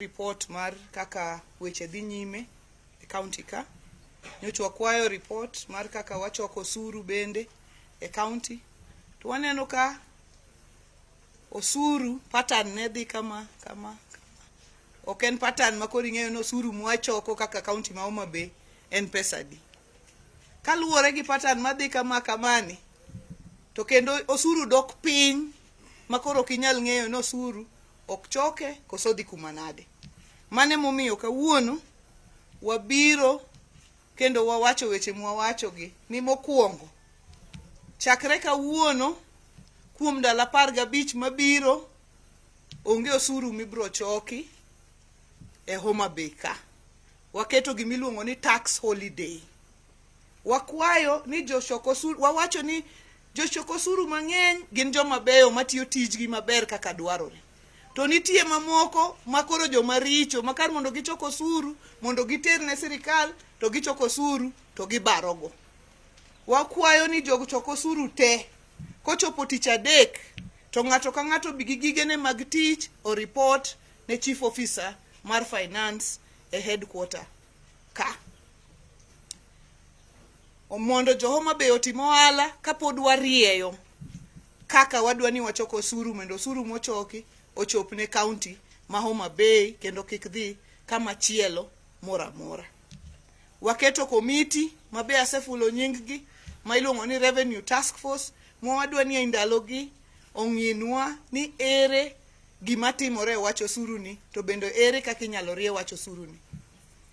Report mar kaka weche dhi nyime e county ka. Nyocha wakwayo report mar kaka wachoko osuru bende e county. To waneno ka osuru pattern ne dhi kama kama kama. Ok en pattern ma koro ing'eyo ni osuru mwachoko kaka county ma Homa Bay en pesa adi. Kaluwore gi pattern madhi kama kamani, to kendo osuru dok piny ma koro ok inyal ng'eyo ni osuru ok choke koso dhi kuma nade. Mano emomiyo kawuono wabiro kendo wawacho weche mwawachogi ni mokwongo chakre kawuono kuom ndalo 15 mabiro onge osuru mibiro choki e Homa Bay ka. Waketo gimiluongo ni tax holiday. Wakwayo ni jochok osuru, wawacho ni jochok osuru mang'eny gin joma beyo matiyo tijgi maber kaka dwarore. To nitie mamoko ma koro joma richo ma kar mondo gichok osuru mondo giter ne sirikal to gichoko osuru to gibarogo. Wakwayo ni jochok osuru te kochopo tich adek to ng'ato ka ng'ato bi gi gigene mag tich o report ne chief officer mar finance e headquarter ka. Mondo jo Homa Bay otim ohala kapod warieyo kaka wadwa ni wachok osuru mondo osuru mochoki ochop ne county ma Homa Bay kendo kik dhi kama chielo moro amora. Waketo komiti ma be asefulo nying gi ma iluongo ni Revenue Task Force ma wadwa ni e ndalogi ong'inwa ni ere gima timore e wach osuru ni to bende ere kaka inyalo rie wach osuru ni.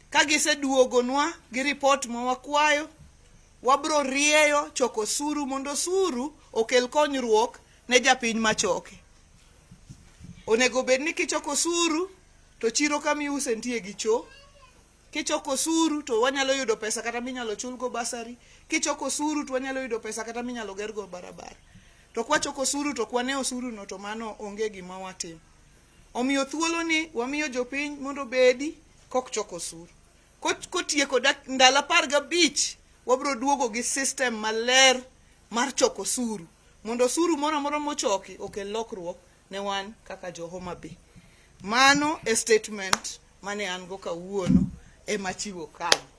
Ka giseduogonwa gi ripot ma wakwayo, wabro rieyo choko osuru mondo osuru okel konyruok ne japiny machoke. Onego bed ni kichoko osuru to chiro kama iuse nitie gi cho. Kichoko osuru to wanyalo yudo pesa kata minyalo chulgo basari. Kichoko osuru to wanyalo yudo pesa kata minyalo gergo barabara. To kwachoko osuru to kwane osuru no to mano onge gima watimo. Omiyo thuolo ni wamiyo jopiny mondo obedi kok choko osuru. Kotieko ndalo 15 wabiro duogo gi system maler mar choko osuru mondo osuru moro amora mochoki okel lokruok ne wan kaka jo Homa Bay. Mano e statement mane an go kawuono ema chiwo kanyo.